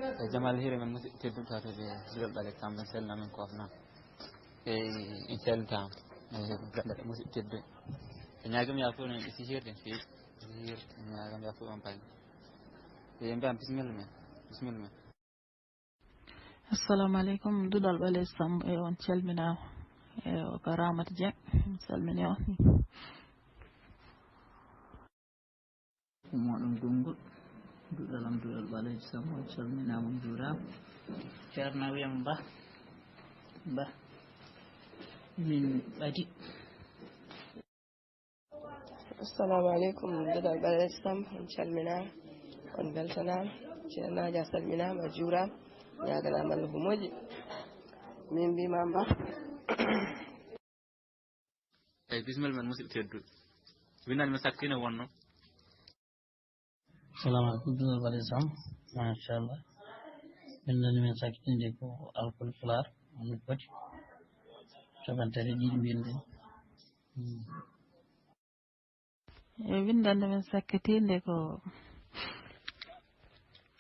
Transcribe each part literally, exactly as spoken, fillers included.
E Jamal Hire men musidɓe tedduɓe tato ɓe Bilal Ɓale Samba, en salminama, en kofnama. E en calminama. E musidɓe tedduɓe. E ñaagam ya fof noon e sihirde en feewi. Sihirde, ñaagam ya fof on payi. E mbiyam bisimilla men. Bisimilla men. Assalamu aleykum, Duɗal Ɓale Samb, e on calminaama. E o ko Ramata Dieng, mi salmini on. Moɗon gonngol, Duɗal am, Duɗal Ɓale Samb, on calminaama, on njuuraama. Ceerno wiyam Ba, Ba, min ɓadi. Assalamu aleykum, Duɗal Ɓale Samb, on calminaama, on mbeltanaama. Ceernaajo a salminaama, a juuraama, ñaaganaama Allah ko moƴƴi. Min mbiyam Ba. Eyi, bisimilla men, musidɓe tedduɓe. Winndannde men sakkitiinde wonno. Salamu aleykum, Duɗal Ɓale Samb. Machallah. Winndannde men sakkitiinde ko alkule pulaar, on foti. Cappanɗe tati ɗiɗi mbiyɗen. Hmm. E winndannde men sakkitiinde ko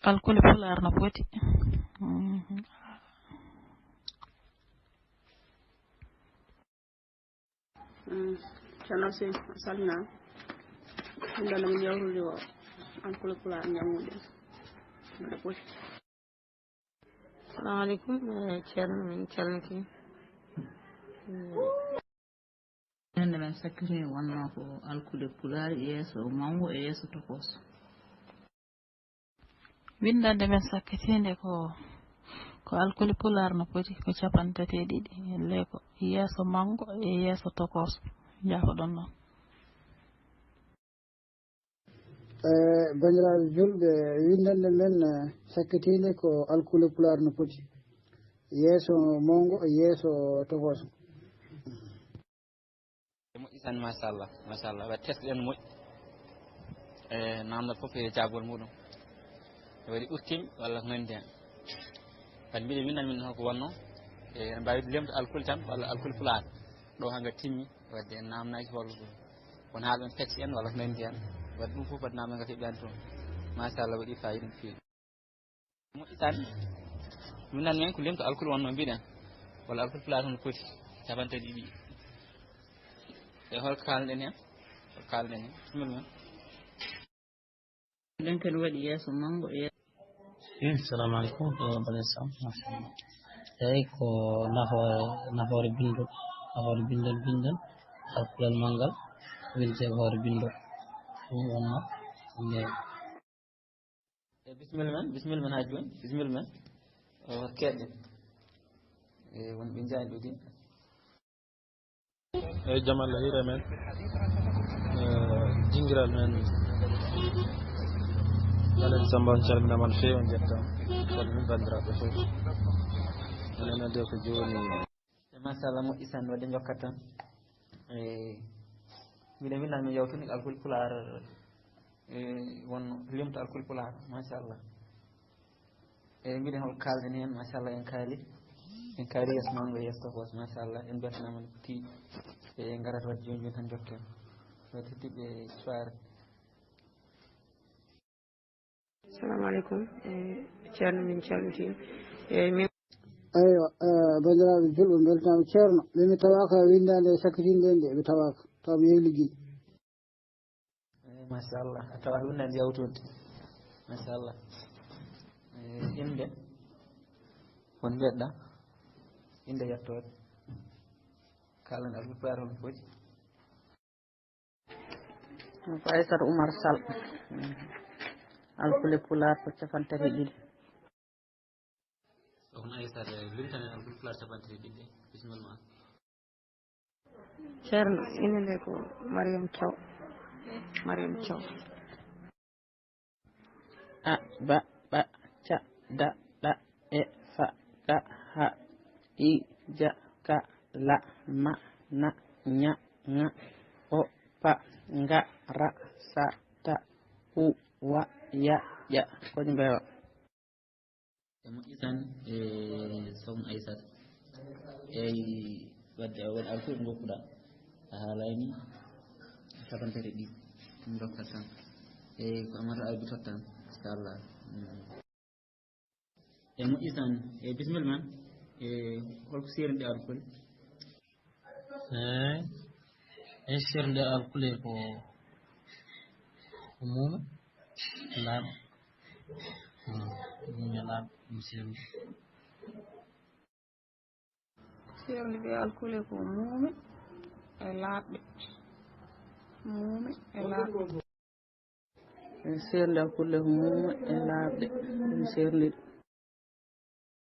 alkule pulaar no poti. Mhm. Mm, Ceerno Sey, a salminaama. Winndannde men yawtunde ko alkule pulaar ñamuɗe. No poti. Assalamu aleykum, eh, Ceerno, min calmitii. Winndannde men sakkitiinde wonno ko alkule pulaar, yeeso manngo e yeeso tokooso. Winndannde men sakkitiinde ko, ko alkule pulaar no poti, ko cappanɗe tati e ɗiɗi, elle ko yeeso manngo e yeeso tokooso. Njaafoɗon noon. E, banndiraaɓe juulɓe, winndannde men, e, sakkitiinde ko alkule pulaar no poti. Yeeso manngo, yeeso tokooso. E moƴƴi tan, machallah, machallah. Waɗi test ɗen moƴƴi. E, naamndal fof e jaabol muɗum. E waɗi ɓurtiimi walla ko nanndi heen. Kadi mbiɗen winndande min holko wonno. E, ene mbaawi limto alkule tan walla alkule pulaar. Ɗo hannga timmi, wadde en naamnaaki hol won haalɓe en pecce en walla ko nanndi heen. Wadde ɗum fof wadde naamnal ngal heɓɓe hannde toon. Machallah, waɗi faayiida no feewi. Moƴƴi tan. Min nan men ko limto alkule wonno mbiɗen. Walla alkule pulaar hono poti cappanɗe tati ɗiɗi. E hol kaalɗen heen? Hol kaalɗen heen? Bisimilla men. Ɗen kadi waɗi yeeso manngo e. Assalamu aleykum, ko Bale Sam, machallah. Eyi, ko nafoore, nafoore binndol, nafoore binndol, binndol, alkulal manngal, wiyetee ko hoore binndol. Ɗum wonno, ne. E bisimilla men, bisimilla men haa jooni, bisimilla men. O keɗɗen. E won ɓe njaani ɗo de. Eyi, jam Allah hiire men. Eh, jingiral men. Alaji Samba, on calminaama no feewi, on njettaa. Salmin banndiraaɓe fof. Enen adde ko jooni. E machallah, moƴƴi tan, wadde njokkat tan. E mbiɗa winndande mi yawtude alkule pulaar, e wonno limto alkule pulaar, machallah. Eyi, mbiɗen hol kaalɗen heen, machallah, en kaali. En kaali yeeso manngo, yeeso tokooso, machallah. En mbeltanaama no foti. E en ngarat wadde jooni jooni tan njokken. Wadde heddii ɓe histoire. Assalamu aleykum. E, Ceerno, min calmitii. E, min. Eywa, e, banndiraaɓe juulɓe, mbeltanaama. Ceerno, min mi tawaaka winndaande e sakkitiinde nde, mi tawaaka. Taw mi yehi liggi. Eyi, machallah. A tawa ɗum nani yawtude. Machallah. Eyi, innde? Won mbiɗɗa? Innde yettoode. Kaalan alkule pulaar hono foti? Ko Aissata Oumar Sall. Alkule pulaar ko cappanɗe tati e ɗiɗi. Sokhna Aissata, limtanen alkule pulaar cappanɗe tati e ɗiɗi, bisimilla ma. Ceerno, ine nde ko Mariam Thiaw. Mariam Thiaw. A, ba, ɓa, ca, da, ɗa, e, fa, ka, ha, i, ja, ka, la, ma, na, ña, ŋa, o, pa, nga, ra, sa, ta, u, wa, ya, ƴa. Ko ɗi mbeewa. E moƴƴi tan, e Sokhna Aissata. Eyi, wadde a waɗi alkule ɗo ngokkuɗaa. A haalani cappanɗe tati ɗi. Ɗum ndokkat tan. Eyi, ko Amata Aybi tottan, inchallah. Mm. E moƴƴi tan. E bisimilla man. E holko seernde alkule? Eyi, e seernde alkule ko ko muume laaɓa. Hmm, muume laaɓa, ɗum seernde. Seernde ɓe alkule ko muume e laaɓɗe. Muume e laaɓɗe. Seernde alkule ko muume e laaɓɗe. Ɗum seernde.